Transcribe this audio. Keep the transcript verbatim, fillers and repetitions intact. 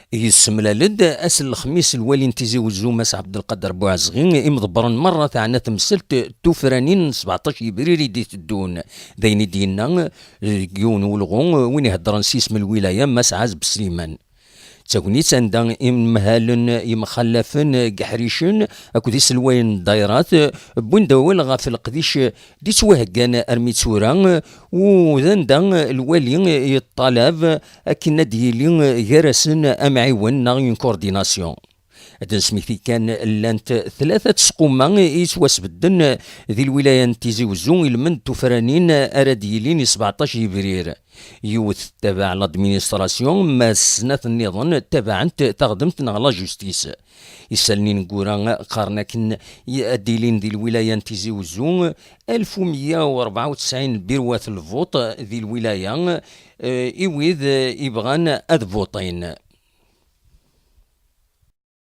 Yessemlal-d ass n lexmis lwali n Tizi Wezzu, Mass Ɛebdelqader Buɛezɣi, imḍebbren merra teɛna temselt n tufranin n sbeɛṭac yebrir i d-iteddun. D ayen i d-yenna deg yiwen n ulɣu win iheddren s yisem n lwilaya, Mass Ɛazeb Sliman. D tagnit anda imhalen, imxallafen, iḥricen akked iselwayen n ddayrat wwin-d awal ɣef leqdic d-ittwaheggan armi d tura, u d anda lwali yeṭṭalab akken ad d-yili gar-asen amɛiwen neɣ une coordination. Ad nesmekti kan, llant tlata tseqquma i yettwasbedden di lwilaya n Tizi Wezzu, ilmend n tufranin ara d-yilin i sbeɛṭac yebrir. Yiwet tabaɛ l'administration, ma snat nniḍen tabaɛent taɣdemt neɣ la justice. Isallen ineggura qqaren akken ad d-ilin di lwilaya n Tizi Wezzu alef u meyya u rebɛa u tesɛin birwat lvuṭ di lwilaya, eh, i wid, eh, ibɣan ad vuṭin.